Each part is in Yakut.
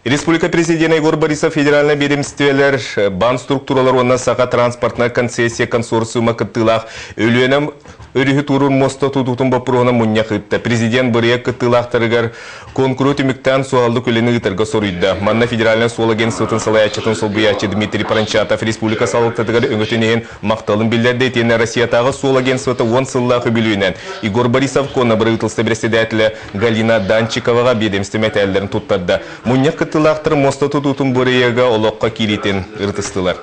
Республика президенэ Егор Борисов федеральнай биэдэмистибэлэр, баан структуралар уонна Саха транспортнай концессия консорциума кыттыылаах Өлүөнэ өрүһү туоруур муоста тутуутун боппуруоһунан мунньах ыытта. Президент бырайыак кыттыылаахтарыгар куонкуру түмүктээн суһаллык үлэни ыытарга соруйда. Манна федеральнай суол агентствотын салайааччытын солбуйааччы Дмитрий Прончатов республика салалтатыгар өҥөтүн иһин махталын биллэрдэ итиэннэ Россиятааҕы суол агентствота уон сыллаах үбүлүөйүнэн Егор Борисов КОНА бырабыыталыстыба председателэ Галина Данчиковаҕа биэдэмистибэ мэтээллэрин туттарда. Мунньах кыттыылаахтара муоста тутуутун бырайыага олоххо киириитин ырытыстылар.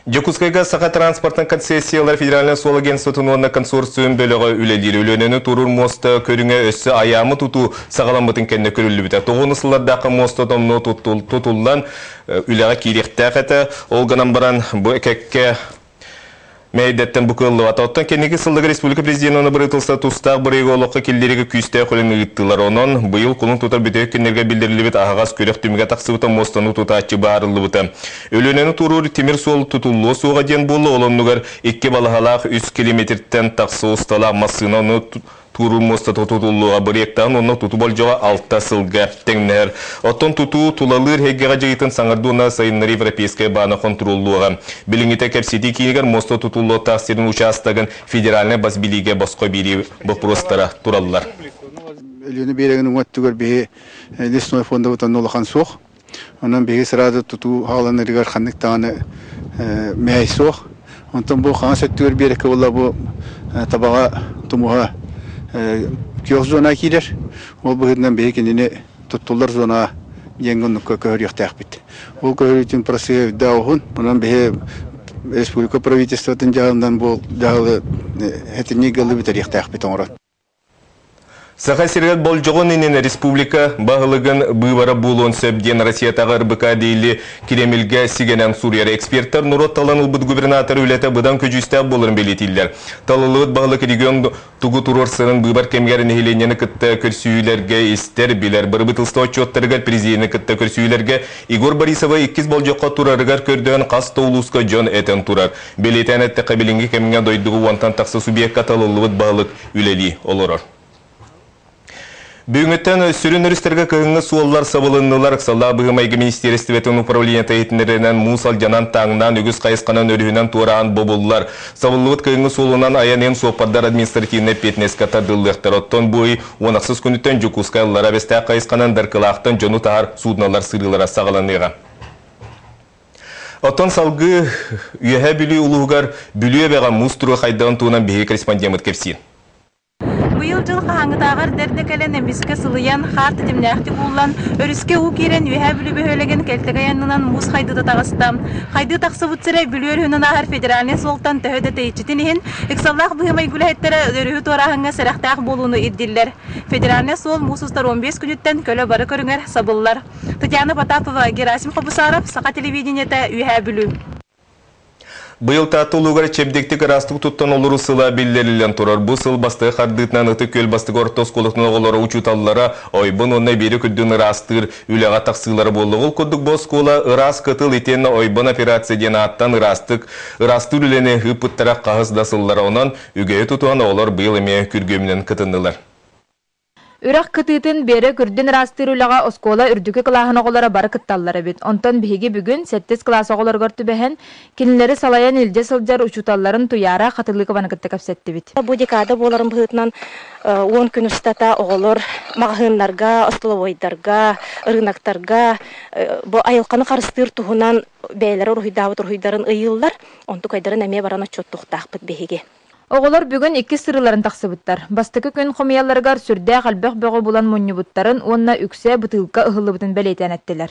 Дьокуускайга Саха транспортын концессиялар федеральнай суол агентствотын уонна консорциум бөлөҕө үлэлиир. Өлүөнэни туоруур муоста көрүҥэ өссө айаамы тутуу саҕаламмытын кэннэ көрүллүбүтэ. Тоҕуону сыллардаахха муоста томнуо тутуллан үлэҕэ киириэхтээх этэ. Ол гынан баран бу кэккэ Мэйдэттэн бу кыаллыбата. Оттон кэнники сылларга республика президенин уонна бырабыыталыстыба тустаах бырайыагы олоххо киллэриигэ күүстээх үлэни ыыттылар. Онон быйыл кулун тутар бүтэһик күннэргэ биллэриллибит аһаҕас күрэх түмүгэ тахсыбыта, муостаны тутааччы баарыллыбыта. Өлүөнэни туоруур тимир суол тутуллуо суоҕа диэн буолла, ол оннугар икки балаһалаах үс километртэн тахса усталаах массыына ону Туоруур муостата тутуллуоҕа бырайыактааһын уонна тутуу болдьоҕо алта сылга тэҥнэһэр. Оттон тутуу тулалыыр эйгэҕэ дьайыытын саҥардыы уонна сайыннарыы Европейскай баана хонтуруоллуоҕа. Билиҥҥитэ кэпсэтии киинигэр муоста тутуллуохтаах сирин учаастагын федеральнай бас билиигэ босхо биэрии боппуруостара тураллар. Өлүөнэ биэрэгин уҥа өттүгэр биһи лесной фондабыт онно улахан суох. Онон биһиги сразу тутуу хааланарыгар ханнык даҕаны мэһэй суох. Онтон бу хаҥас өттүгэр биэрэккэ буолла бу табаҕа тумуһа күөх зона киирэр. Ол быһыытынан биһиги кинини туттуллар зонаҕа диэҥҥэ оннукка көһөрүөхтээхпит. Ол көһөрүүтүн процеһа үрдээх уһун. Онон биһи республика правительствотын дьаһалынан бу дьаһалы этинньик гылы бүтэриэхтээхпит оҥорон. Саха сиригэр болдьоҕун иннинэ республика баһылыгын быыбара буолуон сөп диэн Россиятааҕы РБК Дейли Кремльгэ сигэнэн суруйар. Эксперттэр норуот талан ылбыт губернатор үлэтэ быдан көдьүүстээх буоларын бэлиэтииллэр. Талыллыбыт баһылык регион тугу туруорсарын быыбар кэмигэр нэһилиэнньэни кытта көрсүһүүлэргэ истэр, билэр. Бырабыыталыстыба отчуоттарыгар президени кытта көрсүһүүлэргэ Егор Борисова иккис болдьоххо турарыгар көрдөһөн хас да улууска дьон этэн турар. Бэлиэтээн эттэххэ, билиҥҥи кэмҥэ дойдуга уонтан тахса субъекка талыллыбыт баһылык үлэлии олорор. Бүгүҥҥүттэн сүрүн өрүстэргэ кыһыҥҥы суоллар сабылыннылар. Ыксаллаах быһыы-майгы министиэристибэтин управлениета иһитиннэрэринэн муус алдьанан, тааҥнаан, үгүс хайысханан өрүһүнэн туораан бобуллар. Сабыллыбыт кыһыҥҥы суолунан айан иһин суоппардар административнай эппиэтинэскэ тардыллыахтара. Оттон бу ый уон ахсыс күнүттэн Дьокуускай Аллараа Бэстээх хайысханан Даркылаахтан дьону таһар суудуналар сырыылара саҕаланыаҕа. Оттон салгыы Үөһээ Бүлүү улууһугар Бүлүү эбэҕэ муус туруга хайдаҕын туһунан биһиги корреспондеммыт кэпсиир. Быйыл дьыл хаһааҥҥытааҕар эрдэ кэлэн эмискэ сылыйан, хаар тэтимнээхтик ууллан, өрүскэ уу киирэн Үөһээ Бүлүү бөһүөлэгин Кэлтэгэй аннынан муус хайдыыта таҕыста. Хайдыы тахсыбыт сирэ Бүлүү өрүһүнэн ааһар федеральнай суолтан төһө да тэйиччитин иһин, ыксаллаах быһыы-майгы үлэһиттэрэ өрүһү туорааһыҥҥа сэрэхтээх буолууну ирдииллэр. Федеральнай суол муус устар 15 күнүттэн көлө бары көрүҥэр сабыллар. Татьяна Потапова, Герасим Хобусаров, Саха телевидениетэ, Үөһээ Бүлүү. Быйыл Таатта улуугар чэбдиктик ыраастык туттан олоруу сыла биллэриллэн турар. Бу сыл бастакы хардыытынан Ытык Күөл бастакы орто оскуолатын оҕолоро, учууталлара ойбон уонна биэри күрдүн ыраастыыр үлэҕэ тахсыылара буолла. Ол курдук бу оскуола Ыраас кытыл итиэннэ Ойбон операция диэн ааттаан ыраастык ыраастыыр үлэни ыыппыттара хаһыс да сыллара. Онон үгэһи тутуһан оҕолор быйыл эмиэ күргүөмүнэн кытыннылар. Үрэх кытыытын Биэрэ күрдүн ыраастыыр үлэҕэ оскуола үрдүкү кылааһын оҕолоро бары кытталлар эбит. Онтон биһиги бүгүн сэттис кылаас оҕолоругар түбэһэн, кинилэри салайан илдьэ сылдьар учууталларын Туйаара Хатылыкованы кытта кэпсэттибит. Бу декада буоларын быһыытынан уон күн устата оҕолор маҕаһыыннарга, остолобуойдарга, ырыынактарга бу айылҕаны харыстыыр туһунан бэйэлэрэ уруһуйдаабыт уруһуйдарын ыйыыллар. Онтукайдарын эмиэ баран отчуоттуохтаахпыт биһиги. Оҕолор бүгүн иккис сырыыларын тахсыбыттар. Бастакы күн хомуйалларыгар сүрдээх элбэх бөҕү булан мунньубуттарын уонна үксэ бытыылка ыһыллыбытын бэлиэтээн эттилэр.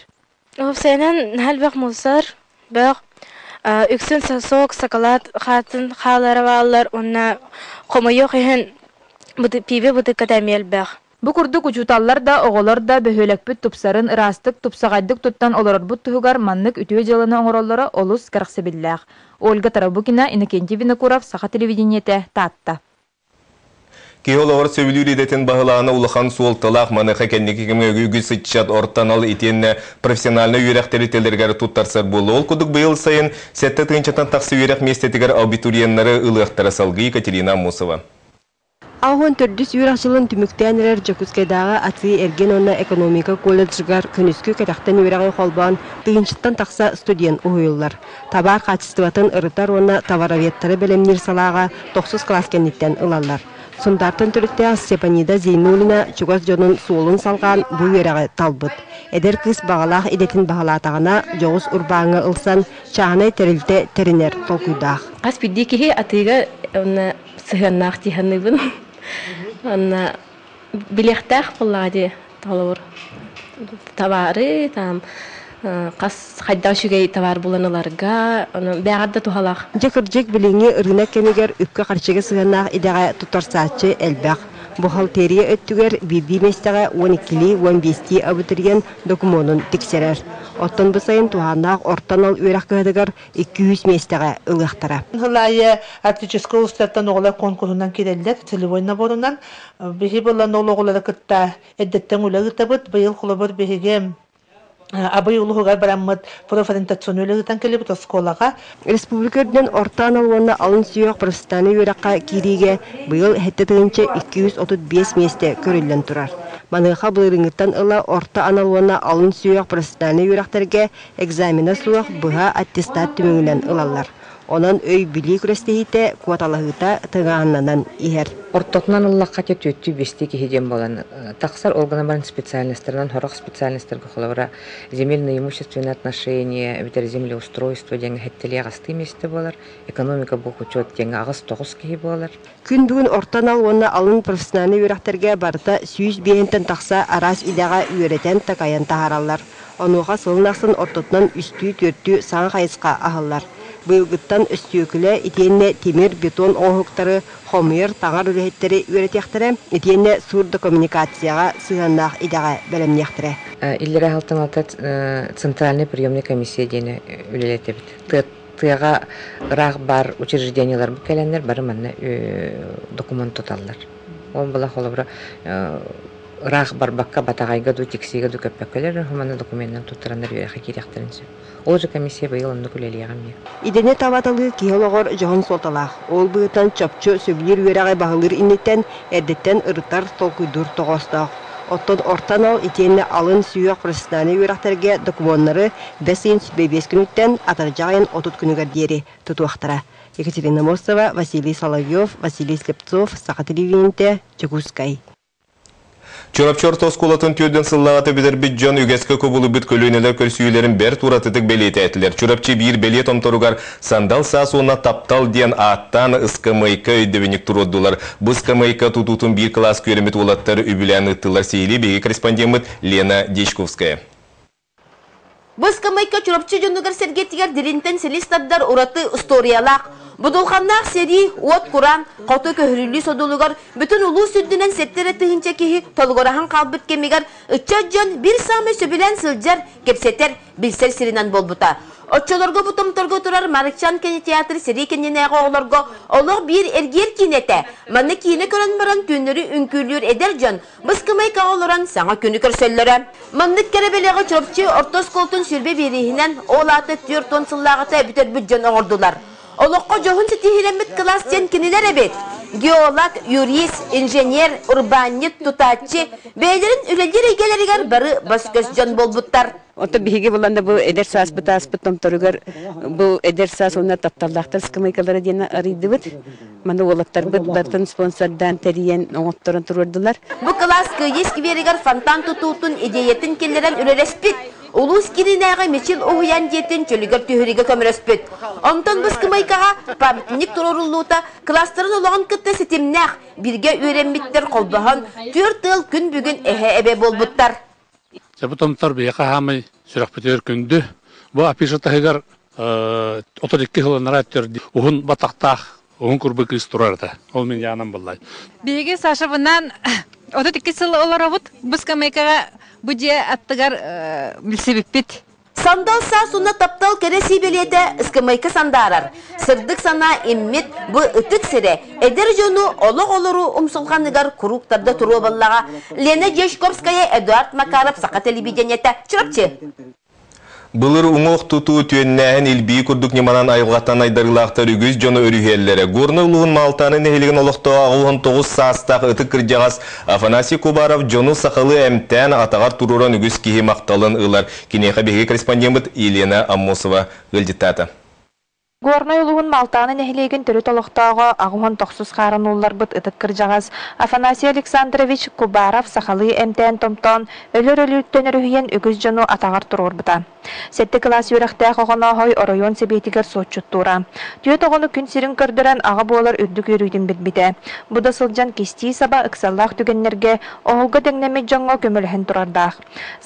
Уопсайынан наһаа элбэх мусор, бөх, үксүн сосок, сакалаат хаатын хаалара бааллар уонна хомойуох иһин пиибэ бытыыкката эмиэ элбэх. Бу курдук учууталлар да, оҕолор да бөһүөлэкпит тупсарын, ыраастык, тупсаҕайдык туттан олорорбут туһугар маннык үтүө дьыаланы оҥороллоро олус кэрэхсэбиллээх. Ольга Тарабукина, Иннокентий Винокуров, Саха телевидениетэ, Таатта. Киһи олоҕор сөбүлүүр идэтин баһылаана улахан суолталаах. Маныаха кэнники кэмҥэ үгүс ыччат орто анал итиэннэ профессиональнай үөрэх тэрилтэлэригэр туттарсар буолла. Ол курдук быйыл сайын 7 тыһыынчаттан тахса үөрэх миэстэтигэр абитуриеннары ылыахтара салгыы Екатерина Аммосова. Аҕыс төрдүс үөрэх дьылын түмүктээн эрэр Дьокуускайдааҕы атыы-эргиэн уонна экономика колледжыгар күнүскү кэтэхтэн үөрэҕи холбоон тыһыынчаттан тахса студент уһуйуллар. Табаар хаачыстыбатын ырытар уонна товароведтары бэлэмниир салааҕа тохсус кылаас кэнниттэн ылаллар. Сунтаартан төрүттээх Степанида Зейнулина чугас дьонун суолун салҕаан бу үөрэҕи талбыт. Эдэр кыыс баҕалаах идэтин баһылаатаҕына, дьоҕус урбааҥҥа ылсан, чааһынай тэрилтэ тэринэр толкуйдаах. Хас биирдии киһи атыыга уонна сыһыаннаах дии саныыбын. Уонна билиэхтээх буоллаҕа дии толобур табаары там хас хайдах үчүгэй табаар булан ыларга ону бэйэҕэр да туһалаах. Дьэ кырдьык билиҥҥи ырыынак кэмигэр үпкэ-харчыга сыһыаннаах идэҕэ туттарсааччы элбэх. Бухгалтерия өттүгэр биирдии миэстэҕэ уон иккилии, уон биэстии абитуриент докумуонун тиксэрэр. Оттон бу сайын туһааннаах орто анал үөрэх кыһатыгар 200 миэстэҕэ ылыахтара. Сыл аайы Арктическай улуустартан оҕолор куонкуруһунан киирэллэр, целевой наборунан. Биһи буолан ол оҕолору кытта эрдэттэн үлэ ыытабыт. Быйыл холобур биһиги Абый улууһугар бараммыт профориентационнай үлэ ыытан кэллибит оскуолаҕа. Республика үрдүнэн орто анал уонна алын сүһүөх профессиональнай үөрэххэ киириигэ быйыл 7 235 миэстэ көрүллэн турар. Маныаха былырыыҥҥыттан ыла орто анал уонна алын сүһүөх профессиональнай үөрэхтэргэ экзамена суох быһа аттестат түмүгүнэн ылаллар. Онон өй-билии күрэстэһиитэ куоталаһыыта тыҥааһыннанан иһэр. Ортотунан ыллахха түөттүү биэстии киһи диэн буолан тахсар, ол гынан баран специальностарынан сорох специальностарга холобура земельно-имущественные отношения эбэтэр землеустройство диэҥҥэ сэттэлии аҕыстыы миэстэ буолар, экономика бухучет диэҥҥэ аҕыс тоҕус киһи буолар. Күн бүгүн орто анал уонна алын профессиональнай үөрэхтэргэ барыта сүүс биэһинтэн тахса араас идэҕэ үөрэтэн, такайан таһаараллар. Онуоха сылын ахсын ортотунан үстүү-түөртүү саҥа хайысха аһыллар. Быйылгыттан өстүөкүлэ итиэннэ тимир, бетон оҥоһуктары хомуйар, таҥар үлэһиттэри үөрэтиэхтэрэ, итиэннэ сурдокоммуникацияҕа сыһыаннаах идэҕэ бэлэмниэхтэрэ. Иллэрээ сылтан алта Центральный приемный комиссия диэни үлэлэтэбит. Тыаҕа ыраах баар учреждениелар кэлэннэр бары манна документ туталлар. Ол была холобура ыраах барбакка Батаҕайга дуу, Тиксиигэ дуу көппөккөлөр, манна документынан туттараннар үөрэххэ киириэхтэрин сөп. Ол же комиссия быйыл оннук үлэлиэҕим диэн. Идэни табаталыы киһи олоҕор дьоһун суолталаах. Ол быһыытынан чопчу сөбүлүүр үөрэҕи баһылыыр инниттэн эрдэттэн ырытар, толкуйдуур тоҕоостоох. Оттон орто анал итиэннэ алын сүһүөх профессиональнай үөрэхтэргэ докумуоннары бэс ыйын сүүрбэ күнүттэн атырдьах ыйын отут күнүгэр диэри тутуохтара. Екатерина Мостова, Василий Соловьев, Василий Слепцов, Саха телевидениетэ, Дьокуускай. Чурапчы орто оскуолатын 40 сыллааҕыта бүтэрбит дьон үгэскэ кубулуйбут көлүөнэлэр көрсүһүүлэрин бэрт уратытык бэлиэтээтилэр. Чурапчы биир бэлиэ томторугар «Сандал саас уонна таптал» диэн ааттаан ыскамыайка өйдөбүнньүк туруордулар. Бу ыскамыайка тутуутун биир кылааска үөрэммит уолаттар үбүлээн ыыттылар. Сиһилии биһиги корреспондеммыт Лена Дьячковская. Бу ыскамыайка Чурапчы дьонугар-сэргэтигэр дириҥтэн силис тардар ураты историялаах. Будулҕаннаах сэрии, уот кураан, хоту көһөрүллүү содулугар бүтүн улуус үрдүнэн сэттэ тыһыынча киһи толугураһан хаалбыт кэмигэр ыччат дьон биир саамай сөбүлээн сылдьар, кэпсэтэр, билсэр сиринэн буолбута. Оччолорго бу томторго турар Марыкчан кинотеатр сэрии кэннинээҕи оҕолорго олох биир эргиэр киинэтэ. Манна киинэ көрөн баран түүннэри үҥкүүлүүр эдэр дьон бу ыскамыайкаҕа олорон саҥа күнү көрсөллөрө. Маннык кэрэ бэлэҕи Чурапчы орто оскуолатын 25-инэн, ол аата 40 сыллааҕыта бүтэрбит дьон оҥордулар. Олоххо дьоһун ситиһиилэммит кылаас диэн кинилэр эбит. Геолог, юрист, инженер, урбаанньыт, тутааччы бэйэлэрин үлэлиир эйгэлэригэр бары бас-көс дьон буолбуттар. Оттон биһиги буланда бу эдэр сааспыт ааспыт томторугар бу эдэр саас уонна тапталлаахтар ыскамыайкалара диэн арыйдыбыт. Маны уолаттарбыт барытын спонсордаан тэрийэн оҥотторон туруордулар. Бу кылаас Кыайыы скверигэр фонтан тутуутун идеятын киллэрэн үлэлэспит. Улуус киининээҕи Мичил уһуйаан дьиэтин чөлүгэр түһэриигэ көмөлөспүт. Онтон бу ыскамыайкаҕа памятник туруоруллуута кылаастарын олоҕун кытта ситимнээх, бииргэ үөрэммиттэр холбоһон, түөрт ыал күн бүгүн эһэ-эбэ буолбуттар. Дьэ бу томтор биһиэхэ хаамай сүрэхпитигэр күндү. Бу афиша таһыгар 32 сыл анараа уһун батахтаах уһун курбу кыыс турар этэ. Ол мин Янам буоллай. Биһиги Сашабынан 32 сыл олоробут. Бу скамейкаҕа бу дьиэ аттыгар билсибиппит. Сандал саас уонна таптал кэрэ сибэлиэтэ ыскамыайка сандаарар. Сырдык санаа иммит бу ытык сирэ эдэр дьону олох олору умсулҕаныгар куруук тарда туруо буоллаҕа. Лена Дьячковская, Эдуард Макаров, Саха телевидениета, Чурапчы. Былыр уҥуох тутуу, түөннээһин, илбии курдук ньыманан айылҕаттан айдарыылаахтар үгүс дьону өрүһүйэллэрэ. Горнай улууһун Маалтааны нэһилиэгин олохтооҕо 89 саастаах ытык кырдьаҕас Афанасий Кубаров дьону сахалыы эмтээн, атаҕар туруоран үгүс киһи махталын ылар. Киниэхэ биһиги корреспондеммыт Елена Аммосова ыалдьыттаата. Горнай улууһун Маалтааны нэһилиэгин төрүт олохтооҕо, аҕыс уон тохсус хаарын уулларбыт ытык кырдьаҕас Афанасий Александрович Кубаров сахалыы эмтээн-томтоон, өлөр өлүүттэн өрүһүйэн үгүс дьону атаҕар туруорбута. Сэттэ кылаас үөрэхтээх Оҕонооһой оройуон сэбиэтигэр суотчуттуура. Түөрт оҕону күн сирин көрдөрөн аҕа буолар үрдүк үөрүүтүн билбитэ. Бу да сылдьан кистии-саба ыксаллаах түгэннэргэ оһолго дэҥнэммит дьоҥҥо көмөлөһөн турардаах.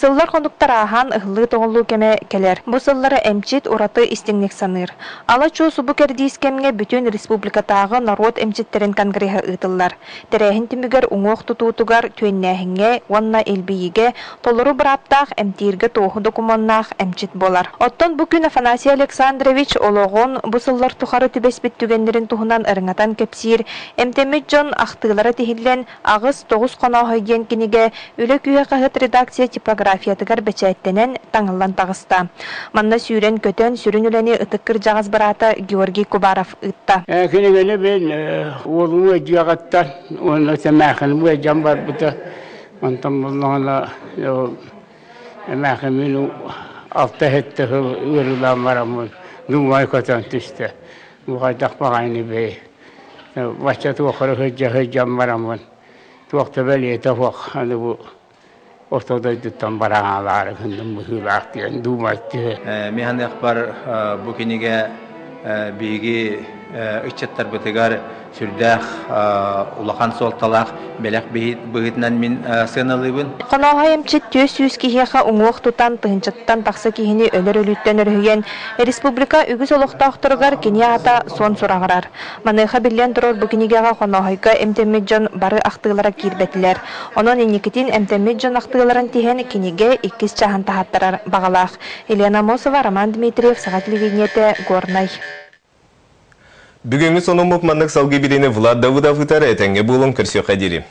Сыллар-хонуктар ааһан, ыһыллыы-тоҕуллуу кэмэ кэлэр. Бу сыллары эмчит ураты истиҥник саныыр. Ала-чуо субу кэрдиис кэмҥэ бүтүн республикатааҕы норуот эмчиттэрин конгреһа ыытыллар. Тэрээһин түмүгэр уҥуох тутуутугар, түөннээһиҥҥэ уонна илбийиигэ толору бырааптаах эмтииргэ туоһу докумуоннаах эмчит буолар. Оттон бу күн Афанасий Александрович олоҕун бу сыллар тухары түбэспит түгэннэрин туһунан ырыҥатан кэпсиир, эмтэммит дьон ахтыылара тиһиллэн, Аҕыс, тоҕус хонооһой диэн кинигэ Үлэ күүһэ хаһыат редакция типографиятыгар бэчээттэнэн, таҥыллан таҕыста. Манна сүүрэн-көтөн, сүрүн үлэни ытык кырдьаҕас быраата Георгий Кубаров ыытта. Кинигэни мин уолум ыалдьыаҕыттан уонна эмээхиным ыалдьан барбыта. Онтон буллаҕына эмээхин мин алта сэттэ сыл ыарыылаан бараммын думай көтөн түстэ. Бу хайдах баҕайыны бэй Бачча туоххара сылдьа сылдьан бараммын, туох да бэлиэтэ суох, аны бу орто дойдуттан бараҥалаары гынным быһыылаах диэн дуумайдыы. Мин саныахпар бу кинигэ биһиги ыччаттарбытыгар сүрдээх улахан суолталаах бэлэх быһыытынан мин сыаналыыбын. Хонооһой эмчит 400 киһиэхэ уҥуох тутан, тыһыынчаттан тахса киһини өлөр өлүүттэн өрүһүйэн, республика үгүс олохтоохторугар кини аата суон сураҕырар. Маныаха биллэн турар бу кинигэҕэ Хонооһойго эмтэммит дьон бары ахтыылара киирбэтилэр. Онон инникитин эмтэммит дьон ахтыыларын тиһэн кинигэ иккис чааһын таһааттарар баҕалаах. Елена Амосова, Роман Дмитриев, Саха телевидениетэ, Горнай. Бүгүҥҥү сонуммут маннык салгыы бириини Влад Давыдов ыытар. Этэҥҥэ буолуҥ, көрсүөххэ диэри.